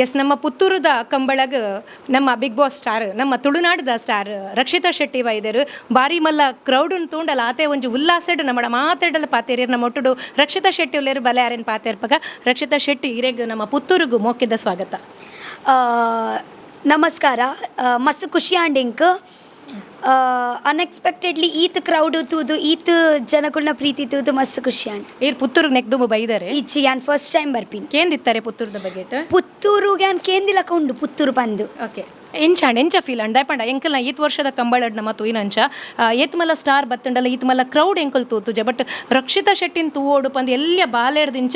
S, ನಮ್ಮ ಪುತ್ತೂರುದ ಕಂಬಳಗ್ ನಮ್ಮ big boss star, ನಮ್ಮ ತುಳುನಾಡದ ಸ್ಟಾರ್ ರಕ್ಷಿತಾ ಶೆಟ್ಟಿ ವೈದ್ಯರು. ಬಾರಿ ಮಲ್ಲ ಕ್ರೌಡ್ ತೂಂಡಲ ಆತೆ ಒಂಜಿ ಉಲ್ಲಾಸಡ್ ನಮ್ಮ ಮಾತಾಡಲ ಪಾತೇರಿಯರ್. ನಮ್ಮ ಒಟ್ಟುಡು ರಕ್ಷಿತಾ ಶೆಟ್ಟಿ ಉಲ್ಲೇರು, ಬಲೆ ಆರೇನ್ ಪಾತೇರ್ಪಗ. ರಕ್ಷಿತಾ ಶೆಟ್ಟಿ, ಇರೆಗ್ ನಮ್ಮ ಪುತ್ತೂರುಗು ಮೋಕಿದ ಸ್ವಾಗತ. ನಮಸ್ಕಾರ. ಮಸ್ತ್ ಖುಷಿ ಆಂಡ್ ಎಂಕ್. ಅನ್ಎಕ್ಸ್ಪೆಕ್ಟೆಡ್ಲಿ ಈತ್ ಕ್ರೌಡ್ ತೂದು, ಈತ್ ಜನಕುಲ್ನ ಪ್ರೀತಿ ತೂದು ಮಸ್ತ್ ಖುಷಿ ಆಂಡ್. ಈರ್ ಪುತ್ತೂರುಗ್ ನೆಕ್ದುಂಬು ಬೈದಾರೆ? ಇಚ್ಚಿ, ಯಾನ್ ಫಸ್ಟ್ ಟೈಮ್ ಬರ್ಪಿನಿ. ಕೇಂದಿತ್ತಾರೆ ಪುತ್ತೂರ್ದ ಬಗೆಟ್? ಪುತ್ತೂರುಗೆ ಯಾನ್ ಕೇಂದಿಲಕ ಉಂಡು ಪುತ್ತೂರು ಪಂದು. ಓಕೆ, ಎಂಚಾಂಡ್, ಎಂಚ ಫೀಲ್ ಅಂಡ್? ದಾಯೆ ಪಂಡ ಎಂಕಲ್ನ ಈತ್ ವರ್ಷದ ಕಂಬಳಡ್ ನಮ್ಮ ತೂಯಿನಂಚ ಏತ್ ಮಲ್ಲ ಸ್ಟಾರ್ ಬತ್ತಂಡಲ ಈತ್ ಮಲ್ಲ ಕ್ರೌಡ್ ಎಂಕಲ್ ತೂತುಜ. ಬಟ್ ರಕ್ಷಿತಾ ಶೆಟ್ಟಿನ್ ತೂವೋಡು ಪಂದ್ ಎಲ್ಲಿಯ ಬಾಲೆರ್ದಿಂಚ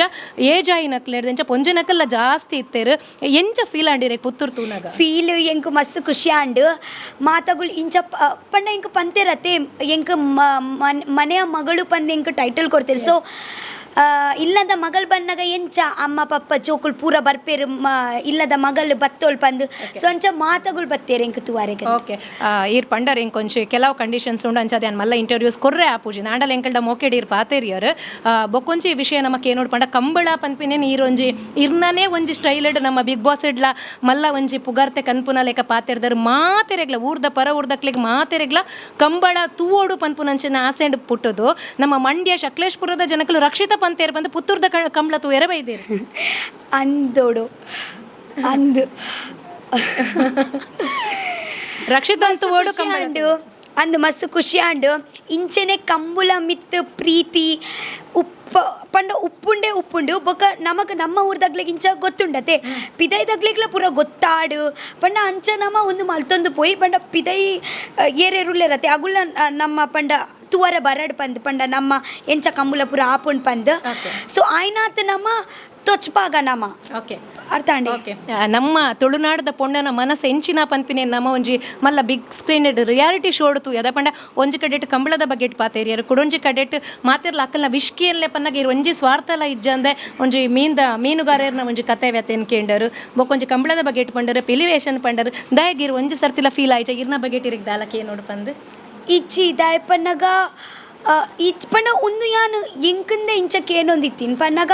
ಏಜಾಯಿನಕ್ಲೆರ್ದಿಂಚ ಪೊಂಜೆನಕಲ್ಲ ಜಾಸ್ತಿ ಇತ್ತೇರು. ಎಂಚ ಫೀಲ್ ಆಂಡಿರೆ ಪುತ್ತೂರು ತೂನಾಗ? ಫೀಲ್ ಎಂಕ್ ಮಸ್ತ್ ಖುಷಿ ಆಂಡ್. ಮಾತಗುಲ್ ಇಂಚ ಪಂಡ ಎಂಕ್ ಪಂತೇರತ್ತೆ, ಎಂಕ್ ಮನೆಯ ಮಗಳು ಪಂದ್ ಎಂಕ್ ಟೈಟಲ್ ಕೊಡ್ತೇರು. ಸೊ ಇಲ್ಲದ ಮಗಳು ಬನ್ನಗ ಎಂಚ ಅಮ್ಮ ಪಪ್ಪ ಜೋಕುಲ್ ಪೂರ ಬರ್ಪೇರು, ಇಲ್ಲದ ಮಗಳು ಬತ್ತೋಳ್ ಪಂದ್. ಸೊ ಅಂಚ ಮಾತಗುಲ್ ಬತ್ತೇರು ಎಂಕ್ ತೂವಾರೆಗ್. ಓಕೆ, ಈರ್ ಪಂಡರ್ ಎಂಕೊಂಚಿ ಕೆಲವು ಕಂಡೀಷನ್ಸ್ ಉಂಡು, ಅಂಚ ಅದೇ ಮಲ್ಲ ಇಂಟರ್ವ್ಯೂಸ್ ಕೊರ್ರೆ ಆಪುಜಿ. ನಾಂಡಲ ಎಂಕಲ್ಡ ಮೋಕೆಡ್ ಈರ್ ಪಾತೇರಿಯರ್. ಬೊಕ್ಕೊಂಚಿ ವಿಷಯ ನಮಕ್ ಏನೋಡು ಪಂಡ, ಕಂಬಳ ಪನ್ಪಿನೇ ನೀರೊಂಜಿ ಇರ್ನನೇ ಒಂಜಿ ಸ್ಟೈಲ್ಡ್ ನಮ್ಮ ಬಿಗ್ ಬಾಸ್ ಇಡ್ಲ ಮಲ್ಲ ಒಂಜಿ ಪುಗಾರ್ತೆ ಕನ್ಪುನ ಲೆಕ್ಕ ಪಾತೆರ್ದರು. ಮಾತೆರೆಗ್ಲ ಊರ್ದ ಪರ ಊರ್ದಕ್ಲೆಗ್ ಮಾತೆರೆಗ್ಲ ಕಂಬಳ ತೂವೋಡು ಪನ್ಪುನಂಚಿನ ಆಸೆಂಡ್ ಪುಟ್ಟುದು. ನಮ್ಮ ಮಂಡ್ಯ ಸಕಲೇಶ್ಪುರದ ಜನಕಲು ರಕ್ಷಿತ ಪಂತೇರ್ ಬಂದು ಪುತ್ತೂರ್ದ ಕಂಬಳ ತೂಯರ ಬೈದೇರು. ಅಂದೋಡು ಅಂದು. ರಕ್ಷಿತ ತೂವೋಡು ಖುಷಿ ಕಂಬಳ. ಆಂಡು ಅಂದು, ಮಸ್ತ್ ಖುಷಿ ಆಂಡು. ಇಂಚೆನೆ ಕಂಬುಲ ಮಿತ್ ಪ್ರೀತಿ ಉಪ್ಪ ಪಂಡ ಉಪ್ಪುಂಡೆ ಉಪ್ಪುಂಡು. ಬೊಕ ನಮಕ್ ನಮ್ಮ ಊರ್ದಗ್ಲಿಗ್ ಇಂಚ ಗೊತ್ತುಂಡತೆ, ಪಿದೈದಗ್ಲಿಗ್ಲ ಪೂರ ಗೊತ್ತಾಡು. ಪಂಡ ಅಂಚ ನಮ ಒಂದು ಮಲ್ತೊಂದು ಪೋಯಿ. ಪಂಡ ಪಿದೈ ಏರೇರುಲ್ಲೇರತೆ, ಅಗುಲ ನಮ್ಮ ಪಂಡ ತುವರ ಬರಡ್ ಪಂದ್, ಪಂಡ ನಮ್ಮ ಎಂಚ ಕಂಬುಲ ಪೂರ ಆಪುಂಡು ಪಂದ್. ಸೊ ಆಯ್ನಾತ್ ನಮ್ಮ ತೊಚ್ಪಾಗ ನಮ್ಮ ಅರ್ಥ ಆಂಡೆ. ಓಕೆ, ನಮ್ಮ ತುಳುನಾಡದ ಪೊಣ್ಣನ ಮನಸ್ಸು ಎಂಚಿನ ಪನ್ಪಿನೆ ನಮ್ಮ ಒಂಜಿ ಮಲ್ಲ big screen reality show ತೂಯದ. ಪಂಡ ಒಂಜಿ ಕಡೆಟ್ ಕಂಬಳದ ಬಗೆಟ್ ಪಾತೇರಿಯರು, ಕುಡೊಂಜಿ ಕಡೆಟ್ ಮಾತೆರ್ಲ ಅಕ್ಕಲ್ನ ವಿಷ್ಕಿಯಲ್ಲೇ ಪನ್ನಾಗ ಇರ್ ಒಂಜಿ ಸ್ವಾರ್ಥಲ ಇಜ್ಜಂದೆ ಒಂಜಿ ಮೀನ್ದ ಮೀನುಗಾರರ್ನ ಒಂಜಿ ಕತೆ ವ್ಯತೆನ್ ಕೇಂಡರು. ಬೊಕ್ಕೊಂಜಿ ಕಂಬಳದ ಬಗೆಟ್ ಪಂಡರು, ಪಿಲಿವೇಶನ್ ಪಂಡರು. ದಯಗಿರ್ ಒಂಜಿ ಸರ್ತಿಲ ಫೀಲ್ ಆಯ್ಚ ಇರ್ನ ಬಗೆಟ್ ಇರಿಗ್ ದಾಲಕ್ಕೆ ನೋಡು ಪಂದು? ಇಜ್ಜಿ. ದಾಯಪನ್ನಗ ಇಚ್ ಪಂಡ ಉಂದು ಯಾನ್ ಎಂಕಿಂದ ಇಂಚ ಕೇನೊಂದಿತ್ತೀನಿ ಪನ್ನಗ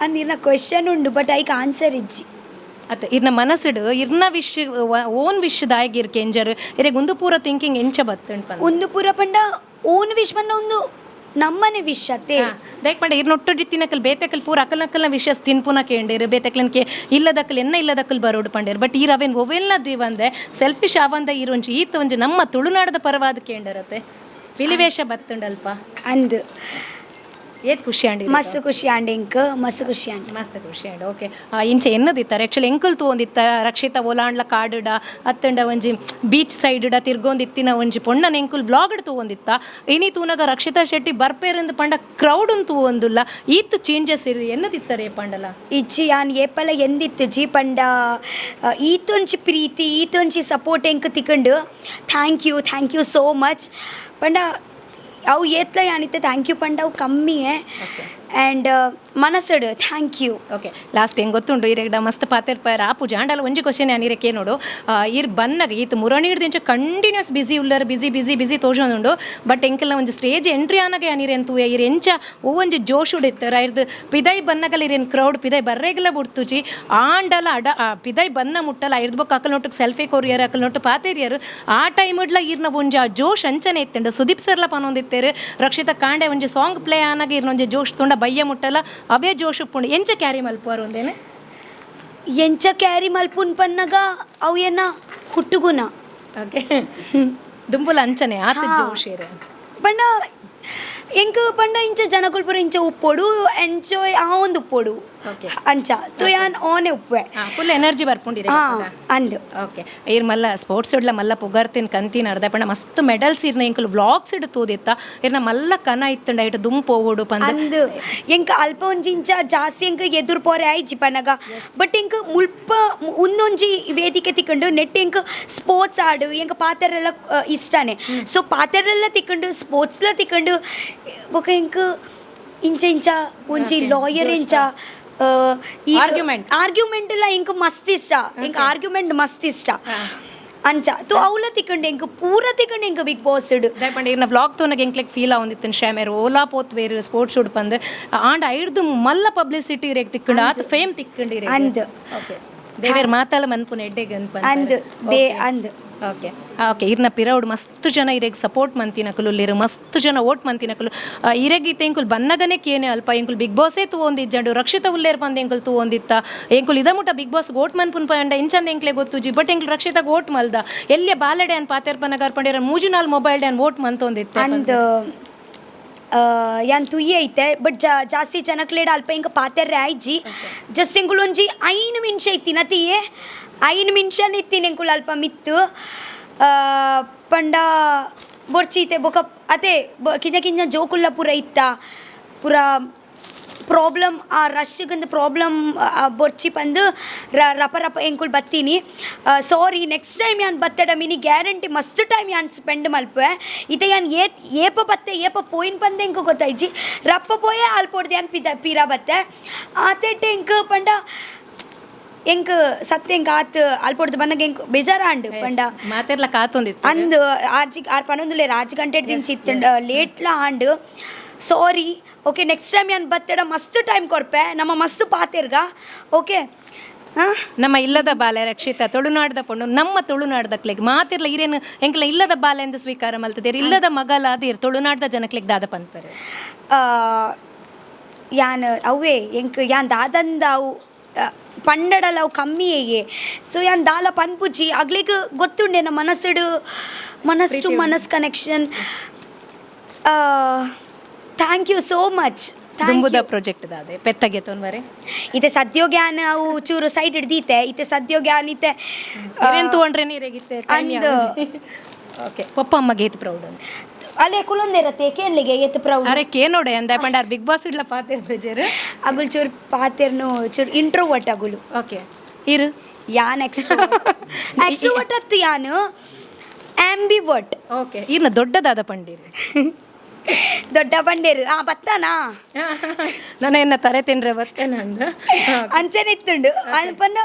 ಅಂದಿನ ಕ್ವೆಶನ್ ಉಂಡು, ಬಟ್ ಐಕ್ ಆನ್ಸರ್ ಇಜ್ಜಿ. ಅತ್ತ, ಇರ್ನ ಮನಸ್ಸುಡು ಇರ್ನ wish, own wish ದಾಯಗಿರ್ ಕೆಂಜರ್? ಇರೆಗ್ ಉಂದು ಪೂರ ಥಿಂಕಿಂಗ್ ಎಂಚ ಬತ್ತುಂಡು ಪಂದ್? ಒಂದು ಪೂರ ಪಂಡ ಓನ್ ವಿಶ್ ಪಂಡ ಒಂದು ನಮ್ಮನೆ ವಿಶ್ ಅತ್ತೆ. ದಯಕ್ ಪಂಡ ಇರ್ನೊಟ್ಟು ತಿನ್ನಕಲ್ ಬೇತೆಕಲ್ ಪೂರ ಅಕಲ್ ನಕಲ್ನ ವಿಷಸ್ ತಿನ್ಪುನ ಕೇಂಡೇರು, ಬೇತೆಕ್ಲನ್ ಕೆ ಇಲ್ಲದಕ್ಕಲ್ ಎನ್ನ ಇಲ್ಲದಕ್ಕಲ್ ಬರೋಡು ಪಂಡೇರು. ಬಟ್ ಈ ರವೆನ್ ಒವೆಲ್ಲ ದಿವಂದೆ ಸೆಲ್ಫಿಶ್ ಆವಂದ ಈರೊಂಜಿ ಈತ ಒಂಜಿ ನಮ್ಮ ತುಳುನಾಡದ ಪರವಾದ ಕೇಂಡರತೆ. ಪಿಲಿವೇಶ ಬತ್ತುಂಡಲ್ಪ. ಅಂದ್. ಏತ್ ಖುಷಿ ಆಂಡಿ? ಮಸ್ತ್ ಖುಷಿ ಆಂಡ್ ಎಂಕ್, ಮಸ್ತ್ ಖುಷಿ ಆಂಡ್. ಮಸ್ತ್ ಖುಷಿ ಆಂಡ್. ಓಕೆ, ಇಂಚ ಎನ್ನದಿತ್ತಾರೆ ಆ್ಯಕ್ಚುಲಿ ಎಂಕುಲ್ ತೂವೊಂದಿತ್ತ ರಕ್ಷಿತಾ ಓಲಾಂಡ್ಲ ಕಾಡುಡ ಅತ್ತಂಡ ಒಂಜಿ ಬೀಚ್ ಸೈಡ್ಡ ತಿರ್ಗೊಂದಿತ್ತಿನ ಒಂಜಿ ಪೊಣ್ಣನ ಎಂಕುಲ್ ಬ್ಲಾಗ್ಡ್ ತೂವೊಂದಿತ್ತ. ಇನಿ ತೂನಗ ರಕ್ಷಿತಾ ಶೆಟ್ಟಿ ಬರ್ಪೇರಂದು ಪಂಡ ಕ್ರೌಡ್ ತೂವೊಂದುಲ್ಲ. ಈತ್ ಚೇಂಜಸ್ ಇರು ಎನ್ನದಿತ್ತಾರೆ ಪಂಡಲ? ಇಜ್ಜಿ, ಯಾನ್ ಏಪಲ ಎಂದಿತ್ತು ಜಿ ಪಂಡ ಈತೊಂಜಿ ಪ್ರೀತಿ, ಈತೊಂಜಿ ಸಪೋರ್ಟ್ ಎಂಕ್ ತಿಕ್ಕಂಡು. Thank you, thank you so much. ಪಂಡ ಅವು ಏತ್ಲ ಯಾನಿತ್ತೆ thank you ಪಂಡ ಅವು ಕಮ್ಮಿಯೇ. ಆ್ಯಂಡ್ ಮನಸ್ಸುಡು thank you. Okay, last ಹೆಂಗೆ ಗೊತ್ತುಂಡು, ಇರೆಗ್ಡ ಮಸ್ತ್ ಪಾತೆರ್ಪಾರ ಆಪು ಜಾಂಡಲ ಒಂಜಿ ಕ್ವಶನ್ ಯಾನ್ ಇರೆಕೆ ನೋಡು. ಇರ್ ಬನ್ನಗ ಈತ್ ಮುರಣೀಡ್ದಿಂಚ ಕಂಟಿನ್ಯೂಸ್ ಬಿಸಿ ಉಲ್ಲರ್, ಬಿಸಿ ಬಿಸಿ ಬಿಸಿ ತೋಜೊಂದುಂಡು. ಬಟ್ ಎಂಕೆಲ್ಲ ಒಂಜಿ ಸ್ಟೇಜ್ ಎಂಟ್ರಿ ಆನಗ ಯಾನ್ ಇರೇನ್ ತೂಯ, ಇರ್ ಎಂಚ ಓ ಒಂಜಿ ಜೋಶುಡ್ ಇತ್ತರ. ಇರ್ದು ಪಿದೈ ಬನ್ನಗಲ ಇರೇನ್ ಕ್ರೌಡ್ ಪಿದೈ ಬರ್ರೆಗಲ ಬುಡ್ತುಜಿ. ಆಂಡಲ ಅಡ ಪಿದೈ ಬನ್ನ ಮುಟ್ಟಲ ಇರ್ದು ಬೊಕ್ಕ Akal ನೊಟ್ಟಿಗೆ selfie courier, Akal nut ಪಾತೆರಿಯರು. ಆ ಟೈಮ್ ಇಡ್ಲ ಇರ್ನ ಒಂಜಿ ಆ ಜೋಶ್ ಅಂಚನೆ ಇತ್ತುಂಡು. ಸುದೀಪ್ ಸರ್ಲ ಪನೊಂದಿತ್ತೇರು, ರಕ್ಷಿತಾ ಕಾಂಡೆ ಒಂಜಿ ಸಾಂಗ್ ಪ್ಲೇ ಆನಾಗ ಇರ್ನ ಒಂಜಿ ಜೋಶ್ ತುಂಡ ಬಯ್ಯ ಮುಟ್ಟಲ ಅವೇ ಜೋಶ್ ಉಪ್ಪುಂಡು. ಎಂಚ ಕ್ಯಾರಿ ಮಲ್ಪುವರು ಒಂದೇನೆ? ಎಂಚ ಕ್ಯಾರಿ ಮಲ್ಪುನ್ ಪನ್ನಗ ಅವು ಏನ ಹುಟ್ಟುಗುಣ. ಓಕೆ, ದುಂಬುಲ ಅಂಚನೆ ಆತ ಜೋಶ್ ಇರೆ. ಪಂಡ ಎಂಕ್ ಪಂಡ ಇಂಚ ಜನಕುಲ್ ಪೂರ ಇಂಚ ಉಪ್ಪೊಡು, ಎಂಚೋ ಆವೊಂದು ಉಪ್ಪೊಡು. ಅಂಚ ತುಯಾನ್ ಆನೆ ಉಪ್ಪುವೆ. Full energy ಬರ್ಪುಂಡಿರೆ. ಹಾ, ಅಂದ್. ಓಕೆ, ಇರ್ ಮಲ್ಲ ಸ್ಪೋರ್ಟ್ಸ್ ಇಡ್ಲ ಮಲ್ಲ ಪುಗರ್ತಿನ ಕಂತಿನ ಅರ್ಧ ಪಂಡ ಮಸ್ತ್ ಮೆಡಲ್ಸ್ ಇರ್ನ ಎಂಕುಲು ವ್ಲಾಗ್ಸ್ ಇಡ್ ತೂದಿತ್ತ. ಇರ್ನ ಮಲ್ಲ ಕನ ಇತ್ತುಂಡ ಇಟ್ಟು ದುಂಪು ಹೋಡು ಪಂದ್. ಅಂದ್, ಎಂಕ್ ಅಲ್ಪ ಒಂಜಿ ಇಂಚ ಜಾಸ್ತಿ ಎಂಕ್ ಎದುರು ಪೋರೆ ಆಯ್ಜಿ ಪನ್ನಗ. ಬಟ್ ಎಂಕ್ ಮುಲ್ಪ ಉಂದೊಂಜಿ ವೇದಿಕೆ ತಿಕ್ಕಂಡು. ನೆಟ್ ಎಂಕ್ ಸ್ಪೋರ್ಟ್ಸ್ ಆಡು, ಎಂಕ್ ಪಾತೆರೆಲ್ಲ ಇಷ್ಟನೇ. ಸೊ ಪಾತೆರೆಲ್ಲ ತಿಕ್ಕಂಡು, ಸ್ಪೋರ್ಟ್ಸ್ಲ ತಿಕ್ಕಂಡು. ಬೊಕ ಎಂಕ್ ಇಂಚ ಇಂಚ ಒಂಜಿ ಲಾಯರ್ ಇಂಚ Argument. Argument ಎಲ್ಲ ಎಂಕ್ ಮಸ್ತ್ ಇಷ್ಟ. ಎಂಕ್ ಆರ್ಗ್ಯುಮೆಂಟ್ ಮಸ್ತ್ ಇಷ್ಟ. ಅಂಚ ತು ಅವಲ ತಿಕ್ಕಂಡು ಎಂಕ್ ಪೂರ ತಿಕ್ಕಂಡು ಎಂಕ್ ಬಿಗ್ ಬಾಸ್ ದಾಯೆ ಇರ್ನ ವ್ಲಾಗ್ ತೂನಗ ಎಂಕ್ಲೆಗ್ ಫೀಲ್ ಆವೊಂದಿತ್ತು ಶ್ಯಾಮೇರ್ ಓಲಾ ಪೋತ್ವೇರು ಸ್ಪೋರ್ಟ್ಸ್ ಶೂಟ್ ಪಂದ್ ಆಂಡ ಐಡ್ದು ಮಲ್ಲ ಪಬ್ಲಿಸಿಟಿ ಇರೆಗ್ ತಿಕ್ಕಂಡು ಆತ ಫೇಮ್ ತಿಕ್ಕಂಡು ಇರೆಗ್. ಅಂದ್. ಓಕೆ, ದೇವೇರ್ ಮಾತಾಲ ಮನ್ಪುನ ಎಡ್ಡೆಗ್ ಅನ್ಪ. ಅಂದ್ they ಅಂದ್. ಓಕೆ ಓಕೆ, ಇರ್ನ ಪಿರೌಡ್ ಮಸ್ತ್ ಜನ ಇರೆಗ್ ಸಪೋರ್ಟ್ ಮಂತಿನಕುಲು ಉಲ್ಲೆರ್, ಮಸ್ತ್ ಜನ ಓಟ್ ಮಂತಿನಕುಲು. ಇರೆಗ್ ಇತ್ತೆ ಎಂಕುಲು ಬನ್ನಗನೆ ಕೇನೆ ಅಲ್ಪ ಎಂಕುಲು ಬಿಗ್ ಬಾಸೇ ತೂವೊಂದಿಜ್ಜಂಡು, ರಕ್ಷಿತ ಉಲ್ಲೇರ್ ಪಂದ್ ಎಂಕುಲು ತೂವೊಂದಿತ್ತ. ಎಂಕುಲು ಇದ ಮುಟ ಬಿಗ್ ಬಾಸ್ ಓಟ್ ಮನ್ಪುನ್ ಪಂಡ ಇಂಚಂದ ಎಂಕ್ಲೆ ಗೊತ್ತುಜಿ. ಬಟ್ ಎಂಕುಲು ರಕ್ಷಿತಾಗ್ ಓಟ್ ಮಲ್ದ. ಎಲ್ಲಿಯ ಬಾಲಡೆ ಅನ್ ಪಾತೆರ್ಪನಗ ಪಂಡೇರ ಮೂಜಿ ನಾಲ್ ಮೊಬೈಲ್ ಡ್ಯಾನ್ ಓಟ್ ಮಂತೊಂದಿತ್ತೆ. ಅಂದ್ ಯಾನ್ ತುಯ್ಯ ಐತೆ, ಬಟ್ ಜಾಸ್ತಿ ಜನಕ್ಲೇಡ ಅಲ್ಪ ಇಂಕ ಪಾತೆರ್ರೆ ಆಯ್ಜಿ. ಜಸ್ಟ್ ಎಂಕುಲು ಒಂಜಿ 5 ನಿಮಿಷ ಇತ್ತಿನ ತೀಯೆ, 5 ನಿಮಿಷ ಇತ್ತೀನಿ ಎಂಕುಲು ಅಲ್ಪ ಮಿತ್ತು. ಪಂಡ ಬೊರ್ಚಿ ಇತ್ತೆ ಬೊಕ ಅದೇ ಕಿಂಜ ಕಿಂಜ ಜೋಕುಲ್ಲ ಪೂರ ಇತ್ತ, ಪೂರ ಪ್ರಾಬ್ಲಮ್, ಆ ರಶ್ಗಂದು ಪ್ರಾಬ್ಲಮ್ ಬೊರ್ಚಿ ಪಂದು ರಪ ರಪ ಎಂಕುಲು ಬತ್ತೀನಿ. ಸಾರಿ, ನೆಕ್ಸ್ಟ್ ಟೈಮ್ ಯಾನ್ ಬತ್ತಡ ಮಿನಿ ಗ್ಯಾರಂಟಿ ಮಸ್ತ್ ಟೈಮ್ ಯಾನ್ ಸ್ಪೆಂಡ್ ಮಲ್ಪುವೆ. ಇತ್ತೆ ಯಾನ್ ಏತ್ ಏಪ ಬತ್ತೆ ಏಪ ಪೋಯಿನ್ ಪಂದೆ ಎಂಕು ಗೊತ್ತಾಯ್ಜಿ. ರಪ್ಪ ಪೋಯೆ ಆಲ್ಪೊಡ್ದು ಯಾನ್ ಪಿದ ಪೀರ ಬತ್ತೆ. ಆತೆಟ್ಟೆ ಎಂಕ್ ಪಂಡ ಎಂಕ್ ಸತ್ಯ ಎಂಕ್ ಆತ್ ಅಲ್ಪೊಡ್ದು ಬನ್ನಗ ಎಂಕ್ ಬೇಜಾರಾಂಡು ಪಂಡ. ಮಾತೆರ್ಲ ಕಾತೊಂದಿತ್ತು. ಅಂದ್ ಆರ್ಜಿ ಆರ್ ಪನೊಂದುಲ್ಲೇರ್ 6 ಗಂಟೆ ದಿಂಚಿ ಇತ್ತುಂಡು, ಲೇಟ್ಲ ಆಂಡ್. ಸಾರಿ. Okay, next time ಯಾನ್ ಬತ್ತೆಡ ಮಸ್ತ್ ಟೈಮ್ ಕೊರ್ಪೆ, ನಮ್ಮ ಮಸ್ತ್ ಪಾತೆರ್ಗ. ಓಕೆ, ಹಾಂ. ನಮ್ಮ ಇಲ್ಲದ ಬಾಲೆ ರಕ್ಷಿತ ತುಳುನಾಡ್ದ ಪೊಣ್ಣು, ನಮ್ಮ ತುಳುನಾಡ್ದಕ್ಲೆಗ್ ಮಾತಿರ್ಲ ಇರೇನು ಎಂಕ್ಲ ಇಲ್ಲದ ಬಾಲೆ ಎಂದು ಸ್ವೀಕಾರ ಮಲ್ತದೇರು, ಇಲ್ಲದ ಮಗಲಾದೀರ್ ತುಳುನಾಡ್ದ ಜನಕ್ಲೆಗ್ ದಾದ ಪನ್ಪೆರ್? ಯಾನ್ ಅವೇ ಎಂಕ್ ಯಾನ್ ದಾದಂದ ಅವು ಪಂಡಡಲ ಅವು ಕಮ್ಮಿ ಏಯೆ. ಸೊ ಯಾನ್ ದಾಲ ಪನ್ಪುಜಿ, ಅಗ್ಲಿಗ್ ಗೊತ್ತುಂಡೆ ನಮ್ಮ ಮನಸ್ಸುಡು ಮನಸ್ಸು ಟು ಮನಸ್ connection. Thank you so much. ದುಂಬುದ project ದಾದೆ ಪೆತ್ತಗೆ ತೋನ್ವರೆ? ಇತ್ತೆ ಸದ್ಯೋ ಗ್ಯಾನ್ ಅವು ಚೂರು ಸೈಡ್ ಹಿಡ್ದೀತೆ. ಇತ್ತೆ ಸದ್ಯೋ ಗ್ಯಾನ್ ಇತ್ತೆ. ಇರೇನ್ ತೂವಂಡ್ರೆ ನೀರೇಗಿತ್ತೆ. ಅಂದ್. ಓಕೆ, ಪಪ್ಪ ಅಮ್ಮಗೆ ಏತ್ ಪ್ರೌಡ್? ಅಲ್ಲೇ ಕುಲೊಂದಿರತ್ತೆ ಕೇನ್ಲಿಗೆ ಏತ್ ಪ್ರೌಡ್. ಅರೆ ಕೇನೋಡೆ ಅಂದ ಪಂಡ ಬಿಗ್ ಬಾಸ್ ಇಡ್ಲ ಪಾತೆರ್ದ. ಅಗುಲ್ ಚೂರು ಪಾತೆರ್ನು ಚೂರು ಇಂಟ್ರೋವರ್ಟ್ ಅಗುಲು. ಓಕೆ, ಇರು. ಯಾನ್ ಎಕ್ಸ್ಟ್ರೋವರ್ಟ್ ಅತ್ತು, ಯಾನು ಆಂಬಿವರ್ಟ್. ಓಕೆ, ಇರ್ನ ದೊಡ್ಡದಾದ ಪಂಡಿರಿ? ದೊಡ್ಡ ಬಂಡೇರು ಆ ಬತ್ತಾನಾ. ನನ್ನ ಎನ್ನ ತರೆ ತಿಂಡ್ರೆ ಬರ್ತೇನೆ ಅಂದ. ಅಂಚನೆ ಇತ್ತುಂಡು ಅಲ್ಪನ.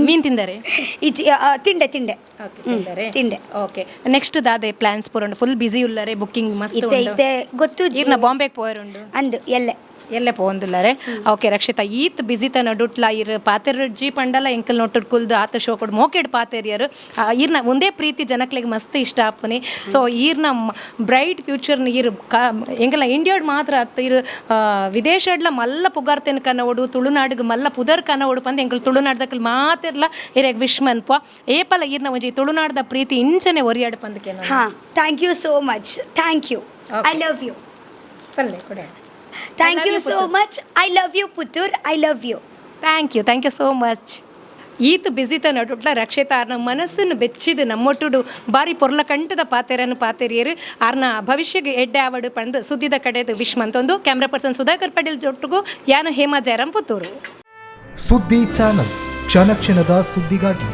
ಮೀನ್ ತಿಂದರೆ? ಇಜ್ಜಿ, ತಿಂಡೆ ತಿಂಡೆ. ಓಕೆ, ತಿಂದರೆ. ತಿಂಡೆ. ಓಕೆ, ನೆಕ್ಸ್ಟ್ ದಾದೆ ಪ್ಲಾನ್ಸ್ ಪೂರ? ಫುಲ್ ಬಿಸಿ ಉಲ್ಲರೆ, ಬುಕ್ಕಿಂಗ್ ಮಸ್ತ್. ಇತ್ತೆ ಇತ್ತೆ ಗೊತ್ತು. ಇರ್ನ ಬಾಂಬೆಗೆ ಪೋಯರುಂಡು. ಅಂದು ಎಲ್ಲೆ. ಎಲ್ಲೆ ಪೋಂದುಲ್ಲರೆ. ಓಕೆ ರಕ್ಷಿತಾ, ಈತ್ ಬಿಸಿ ತನ ಡುಟ್ಲ ಇರ್ ಪಾತೆರ್ಜಿ ಪಂಡಲ ಎಂಕಲ್ ನೊಟ್ಟುಡ್ ಕುಲ್ದು ಆತ ಶೋಕೊಡ್ ಮೋಕೆಡ್ ಪಾತೆರಿಯರು. ಈರ್ನ ಒಂದೇ ಪ್ರೀತಿ ಜನಕ್ಲೆಗ್ ಮಸ್ತ್ ಇಷ್ಟ ಆಪುನಿ. ಸೊ ಈರ್ನ ಬ್ರೈಟ್ ಫ್ಯೂಚರ್ನ ಈರ್ ಕ ಎಂಕಲ್ನ ಇಂಡಿಯಾಡ್ ಮಾತ್ರ ಅತ್ತ ಇರ್ ವಿದೇಶಡ್ಲ ಮಲ್ಲ ಪುಗಾರ್ತೆನ್ ಕನವೊಡು, ತುಳುನಾಡಿಗೆ ಮಲ್ಲ ಪುದರ್ ಕನವೊಡು ಪಂದ್ ಎಂಕಲ್ ತುಳುನಾಡ್ದಕಲ್ ಮಾತೆರ್ಲ ಇರೆಗ್ ವಿಶ್ ಮನ್ಪ. ಏಪಲ ಈರ್ನ ಒಂಜಿ ತುಳುನಾಡ್ದ ಪ್ರೀತಿ ಇಂಚನೆ ಒರಿಯಾಡ್ ಪಂದ್ ಕೇನೋ. ಹಾ, thank you so much, thank you, I love you. ಪಲ್ಲೆ ಕೊಡ. Thank you so much, I love you Puttur, I love you. Thank you, thank you so much. ಈತ ಬಿಸಿತ ನಡುಟ್ಲ ರಕ್ಷಿತ ಆರ್ನ ಮನಸ್ಸನ್ನು ಬೆಚ್ಚಿದ ನಮ್ಮೊಟ್ಟುಡು ಬಾರಿ ಪೊರ್ಲ ಕಂಠದ ಪಾತೆರನ್ನು ಪಾತೆರಿಯರು. ಆರ್ನ ಭವಿಷ್ಯಗೆ ಎಡ್ಡೆ ಆವಡು ಪಂದ್ ಸುದ್ದಿದ ಕಡೆದು ವಿಶ್ ಮಂತೊಂದು. ಕ್ಯಾಮ್ರಾ ಪರ್ಸನ್ ಸುಧಾಕರ್ ಪಟೇಲ್ ಜೊಟ್ಟುಗು ಯಾನ ಹೇಮಾ ಜಯರಾಮ್, ಪುತ್ತೂರು. ಸುದ್ದಿ ಚಾನಲ್, ಕ್ಷಣ ಕ್ಷಣದ ಸುದ್ದಿಗಾಗಿ.